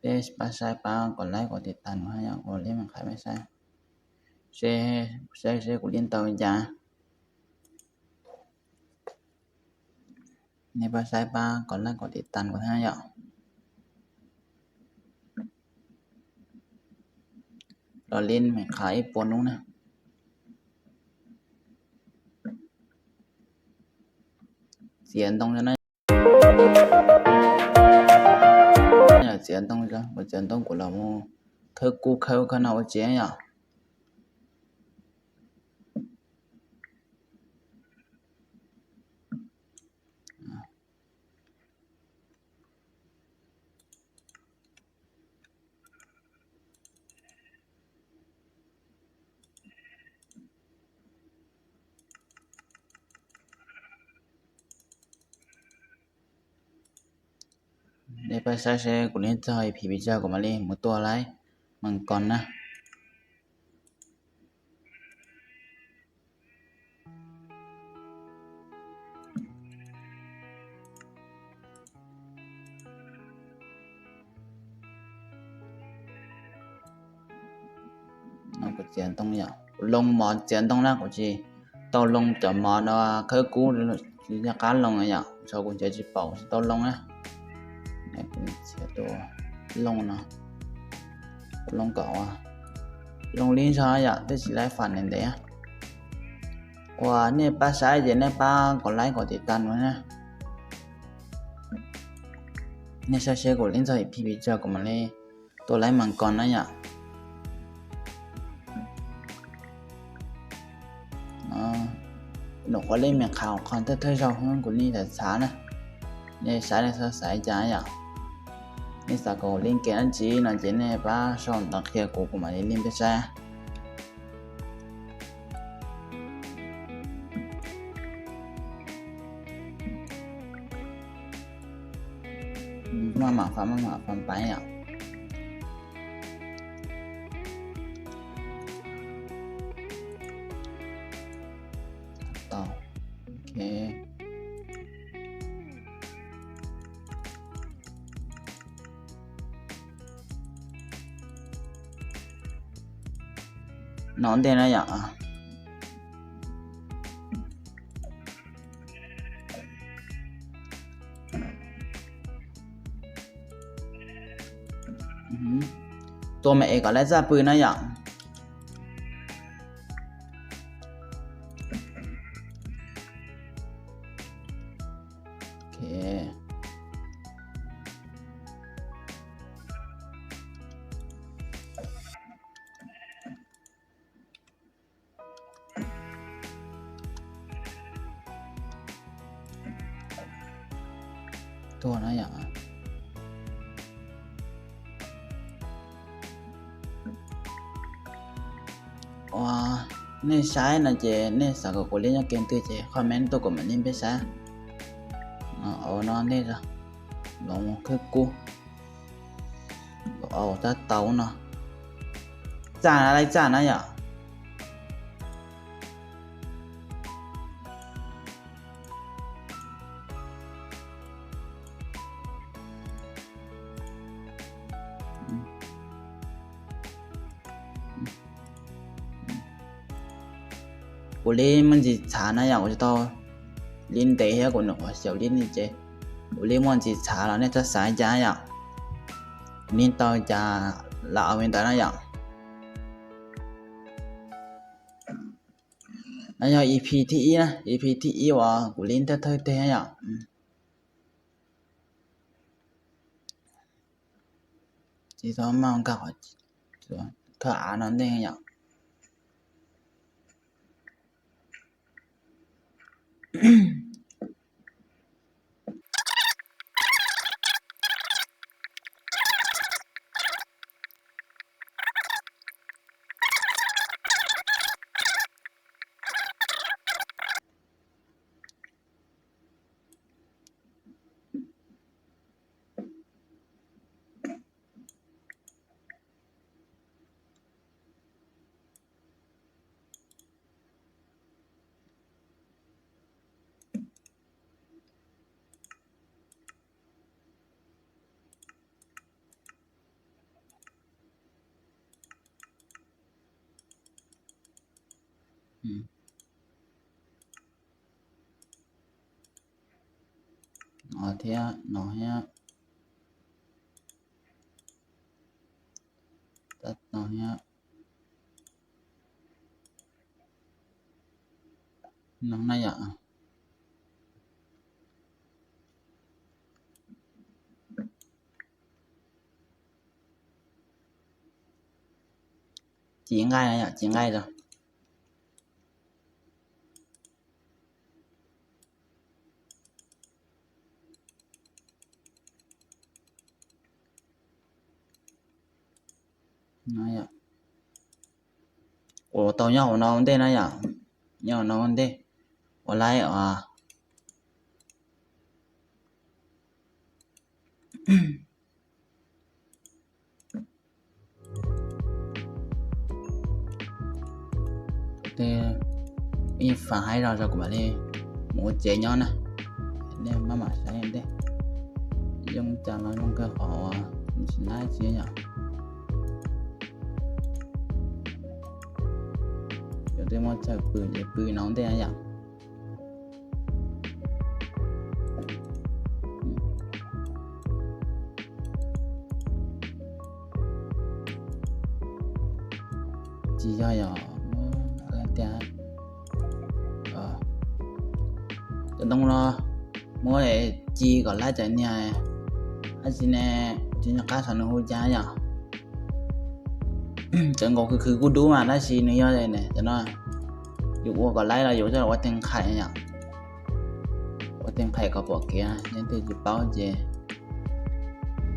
Peb pab saib pab kom like kom tiv tas no yom, kuv li me qhais peb saib, saib seb kuv li ntawd cas. Nej pab saib pab kom like kom tiv tas kuv thiab yom. Los li me qhais ib puas hnub na. Txiav ntoo na. Txiav ntoo, kuv txiav ntoo kuv los mus khawb kub khawb koj no ua tsev yom. Nej pab saib seb kuv li txog ib phim pis tsawg kuv mam li mus tua laib mas koos na. Kuv txiav ntoo yom, kuv loo mov txiav ntoo na, kuv tsis tau loo cov mov no khawb kub, tsis nco qab loo yom, tso kuv ncav tsis paub tsis tau loo na. Txiav tus loo no, loo kom loo li ntawd yom, twb tsis laib fam ntev ntev. Uas nej pab saib ces nej pab kom like kom tiv tas no na. Nej saib seb kuv li txog ib phim pis tsawg kuv mam li tua laib mas koos na yom. Nws qhuav li me qhov qhov thawj thawj zaug kuv li txhav txhav na. Nej saib nej xav xaiv cas yom. Nej xav kom kuv li kev dab tsi no ces nej pab sau ntawv qhia kuv, kuv mam li li peb saib. Maj mam fab, maj mam fab pais yom. Tau, ok. No ntej na yom. Tua me es kom lawv txaj pw na yom. Tuaj na yom. Uas nej saib no ces nej xav kom kuv li nyob kev twg ces comment tuaj kuv mam li peb saib. Au no nej los mus khawb kub, au tab tau no, txaj na, laib txaj na yom. Kuv li muaj ntsis txhav na yom, kuv tsis tau li ntev thiab kuv nyuam qhuav xyaum li ne ces kuv li muaj ntsis txhav los nej txhob xav cas yom. Kuv li tau cas los ua li ntawd na yom. No yog E P thib ib na, E P thib ib uas kuv li thawj thawj teg yom. Tsis tau maj nkag qhov thawj av no ntej yom. thiab no thiab, no thiab, no na yom. Ci nqaij na yom, ci nqaij rau. Ua tau nyob hauv no ua ntej na yom, nyob hauv no ua ntej, ua laib os. Tej ib fab haib zog kuv mam li mus ua tsev nyob na. Nej maj mam saib ntej, zoo cas los zoo kawg qhov tsis laib tsi yom. Yog tej muab txawj pw ces pw no ntej na yom. Tsis yog yom, tias cov ntoo no muab ci kom laib cov niag, tab sis ne tsis nco qab xav nws hu cas yom. Cov nkaus khwv khwv kuj dub mas tab sis nws yog cov no, yus ua kom laib los yus ua tej nqhaim yom. Ua tej nqhaim kom pom kev, yog leej twg tsis paub ces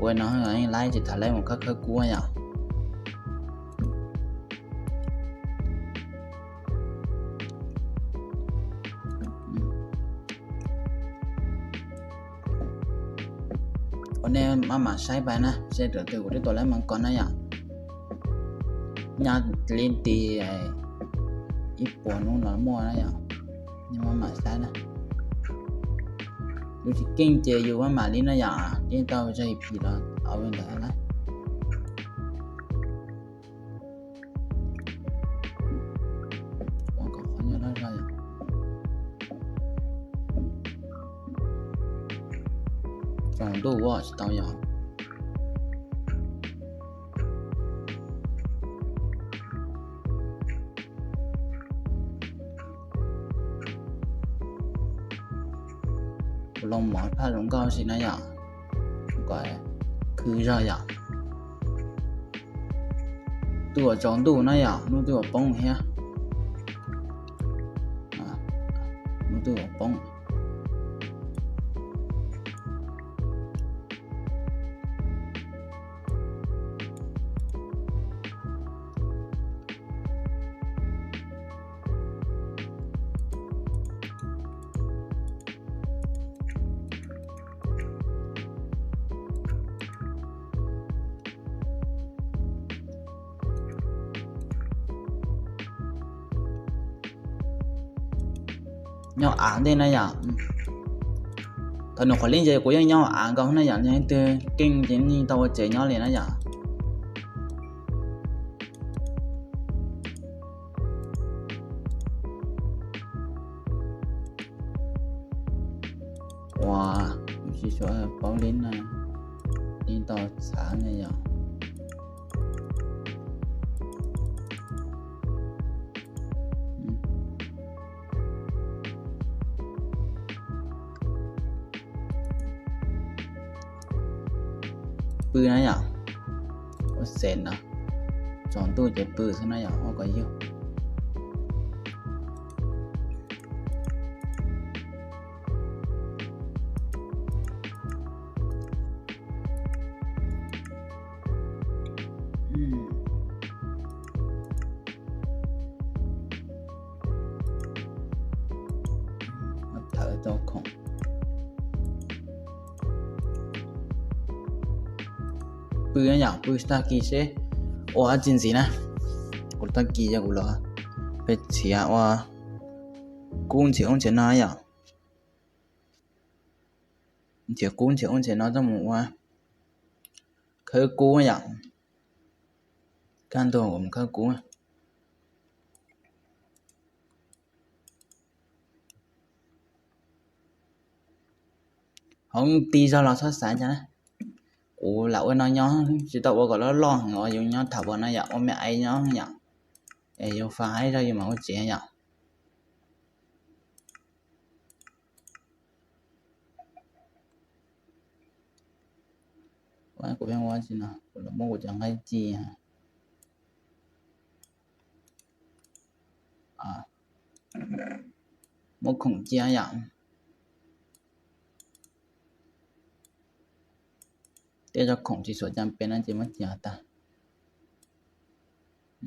ua no yeej laib, ces tham laib mus khawb khawb kub yom. Ua nej maj mam saib pais na, seb raws twg kuv twb tau laib mas ko na yom. Nyob li ti ib puas hnub no muaj na yom. Nej maj mam saib na. Yus tsis keej ces yus maj mam li na yom, yeej tau zag phim los au ntawd na. Tsaus ntuj ua tsis tau yom. Kuv los mov phaj zoo nkauj si na yom, kom khwv zog yom. Twb ua tsaus ntuj na yom, hnub twb ua poob thiab. Hnub twb ua poob. Nyob av ntej na yom. Thaum nws qhuav li ces kuv yeej nyob av nkaus na yom, yog leej twg keej ces yeej tau ua tsev nyob li na yom. Ua, tsis tshua paub li na, yeej tau txhav na yom. Pw na yom, ua xev na, tsaus ntuj ces pw xwb na yom, ua kom yug. Thawv tau khoom. Pw yom, pw tag kis seb ua dab tsi ntxiv na. Kuv tag kis yog kuv los peb txhiav ua kub ntxhiav ub ntxhiav no yom. Ntxhiav kub ntxhiav ub ntxhiav no coj mus ua khawb kub yom. Kaj ntug kuv mus khawb kub. Hov ti zog los txhob xav cas na. Kuv lam ua no nyob tsis tau ua kom loj loj heev os, yus nyob tham pom no yom, ua me aiv nyob yom. Es yus fa haib zog yus mam ua tsev yom. Kuv pheej ua tsi no, kuv los muab kuv cov nqaij ci, muab khoom cia yom. Tej zog khoom tsis xuam cam pem no ces muab cia tag.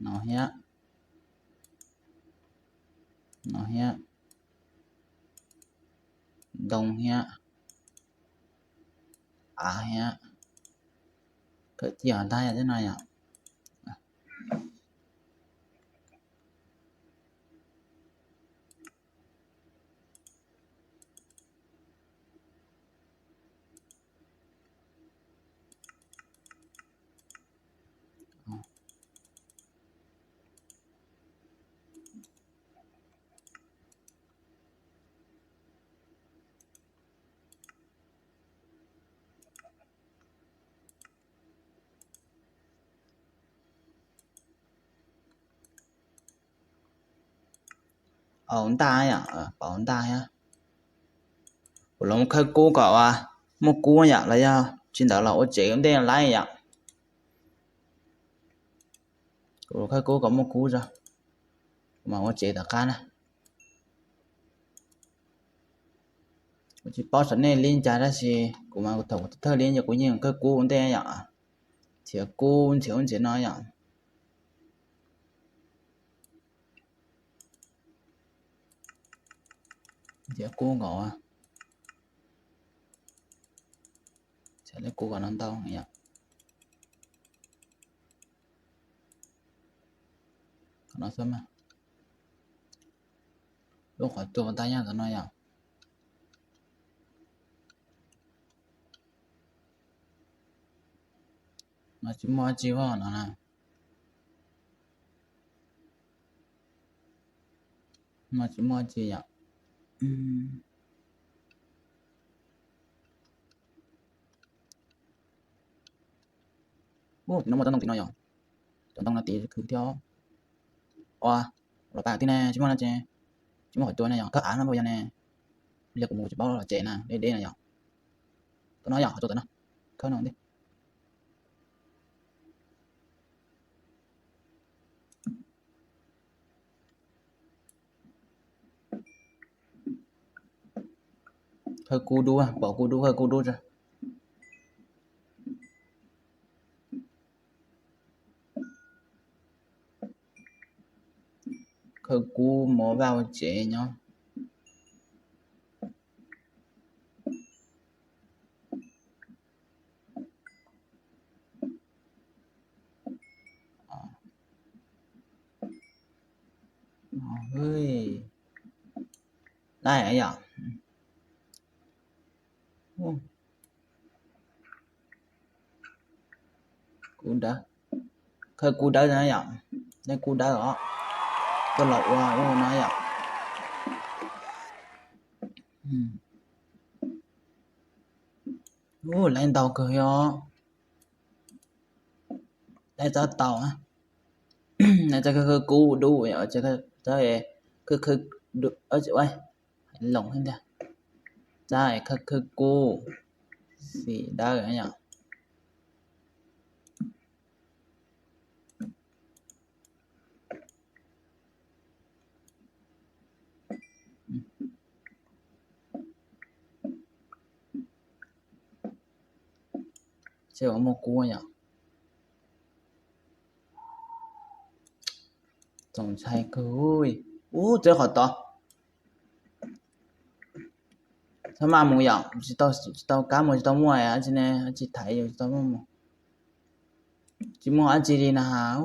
No thiab, no thiab, ntoo thiab, av thiab, kawm cia tag yom, tej no yom. Au ntaj yom, pauv ntaj thiab. Kuv los khawb kub kom muaj kub yom, los yog tsis ntawd los ua tsev ua ntej lawm yom. Kuv los khawb kub kom muaj kub tso, kuv mam ua tsev tom qab na. Kuv tsis paub saum nej li cas tab sis kuv mas thaum kuv thawj li ces kuv yeej khawb kub ua ntej yom. Nrhiav kub nrhiav ub nrhiav no yom. Nrhiav kub nkaus, nrhiav kub kom no ntau yom. Qhov no xwb mas, lub qhov tsua tag yog tom no yom. No tsis muaj dab tsi os no na. No tsis muaj dab tsi yom. Ub, tim no muaj tsob ntoo tim no yom. Cov ntoo no tim khwv thiab. Ua, los pam tim ne tsis muaj no ces tsis muaj qhov tsua ne yom, khawb av no puas yog ne. Li kuv mus tsis paub los tsev na, deb deb no yom. Tom no yom, qhov tsua tom no, khawb no ntej. Khawb kub dub, pom kub dub, khawb kub dub tso. Khawb kub mus vaj ua tsev nyob. Laib yom. Kub dawb, khawb kub dawb na yom. Leej kub dawb os, tuaj los ua ua no yom. Ub, laib ntau kawg os. Laib txawb tau, laib txawb khawb kub dub, txawb khawb, khawb, loos thiab ntag. Txawb khawb kub xim dawb yom. Seb puas muaj kub yom. Txaus ntshai kawg. Ub, txawb qhov tod. Txhob maj mus yom, tsis tau kab mus, tsis tau muaj dab tsi ne, dab tsi thaiv yus tsis tau maj mus. Tsis muaj dab tsi li na has.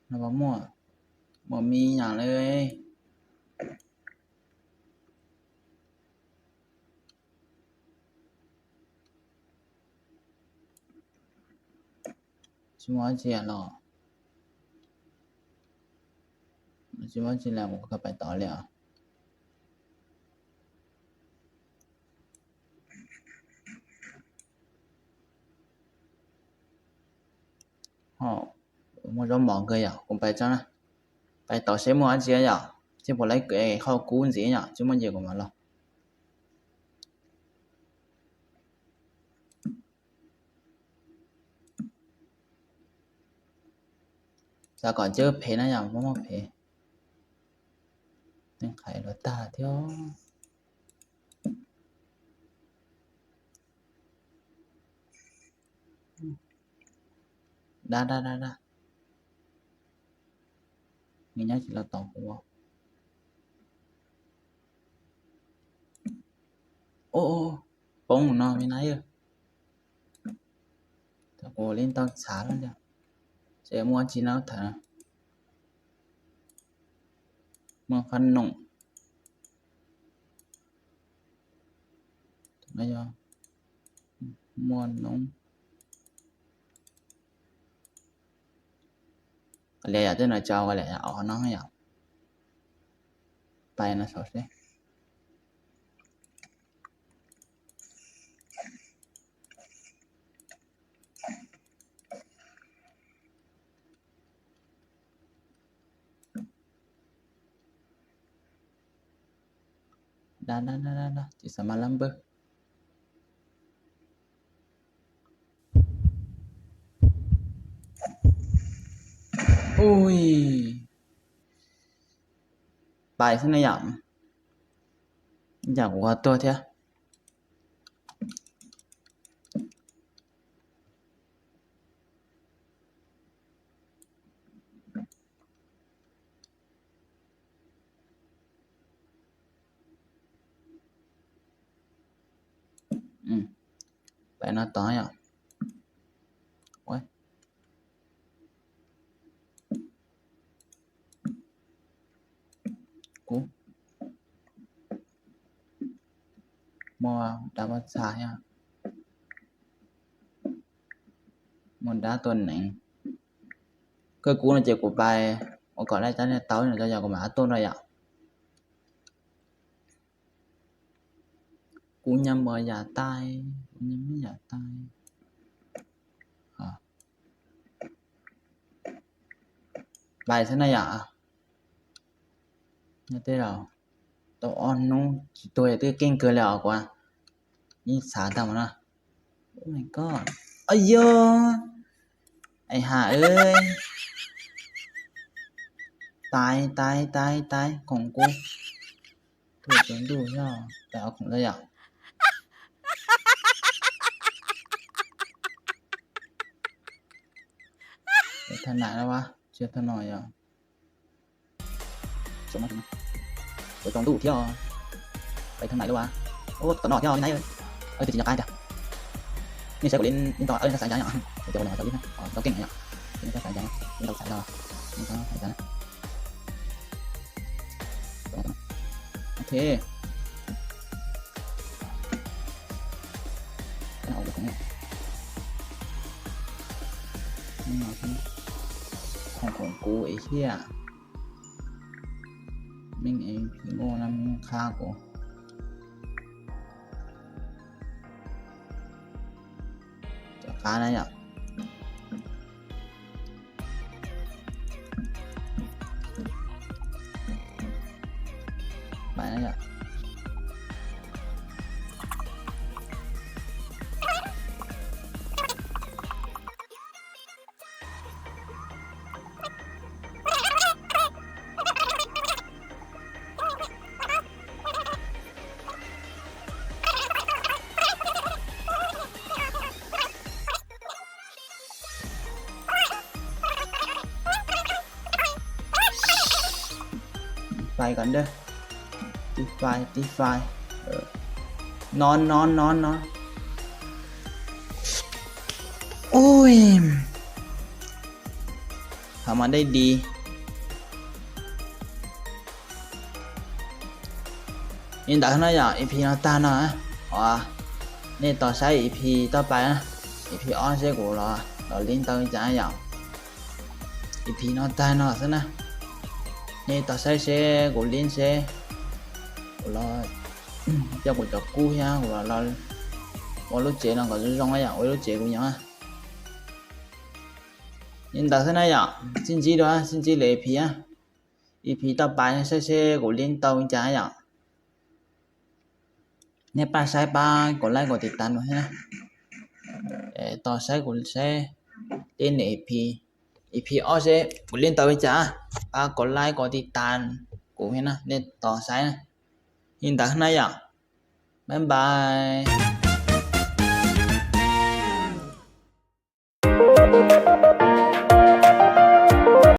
No puas muaj, muaj me nyuam li. Tsis muaj dab tsi los, tsis muaj dab tsi los kuv kawg pais tod li os. Ho, muaj zaub mov kawg yom, kuv pais tso na. Pais tod seb muaj dab tsi yom, seb puas laib qhov kub ntxiv yom, tsis muaj ces kuv mam los. Xav kom ntses phem na yom, muaj phem. Neeg qhais los tag thiab. Dab dab dab dab. Nws nyob tsis los tom kuv. Ua, poob no me na yog. Kuv li ntau txhav lawm, ces muaj tsis no tham. Muaj qhov noom, muaj noob. Li yom, tej no tso ua li yom, qhov no yom. Pais no saum seb. Dab dab dab dab, tsis xav mas lab npawg. Ui, pais xwb na yom. Yam kuv tuag thiab. Pais no tod yom. Kuv muaj dab pob txha thiab, muaj dab tuaj neev. Kawg kub no ces kuv pais ua kom laj cab niag tau no, yog kuv mam tuaj no yom. Kuv nyob mus yam tais, kuv nyob mus yam tais. Pais xwb na yom. Nyob tej zaum tau ob hnub tsis tuag twb keej kawg li os kuv. Yeej xav tag mus no. Oh my god. Yog, ai ha, tais tais tais tais, khoom kuv tuag tsaus ntuj, yog tais ob khoom lawm yom. Thaj nam no, tsis yog thaj no yom. Ua tsaus ntuj thiab, pais thaj nam lawm as. Ua tom no thiab na. Tus tsis nco qab tiag. Nej saib kuv li ntau, nej txhob xav ntshai yom. Ces ua no tau li tau keej yom. Nej txhob xav ntshai, nej txhob xav ntshai, nej txhob xav ntshai. Ok. Khoom kuv es thiaj, meej es phim muaj na, meej qha kuv. Cov qab na yom. Pais na yom. Pais kom dawb. Tiv fais, tiv fais. No no no no. Ui, thaum mas dej dis. Li ntawd no yom, ep no tag no. Nej tos saib ep toj pais na, ep ob seb kuv los li ntawd cas yom. Ep no tag no xwb na. Nej tos saib seb kuv li seb, kuv los coj kuv cov kub thiab kuv los ua lub tsev no kom zoo zoo yom, ua lub tsev kuv nyob. Li ntawd xwb na yom, sib ntsib dua, sib ntsib lwm E P a. E P toj pas saib seb kuv li tau li cas yom. Nej pab saib pab kom like kom tiv tas no thiab na. Tos saib kuv saib tib nws E P, E P ob seb kuv li tau li cas, pab kom like kom tiv tas kuv thiab na, nej tos saib na. Li ntawd na yom, bye bye.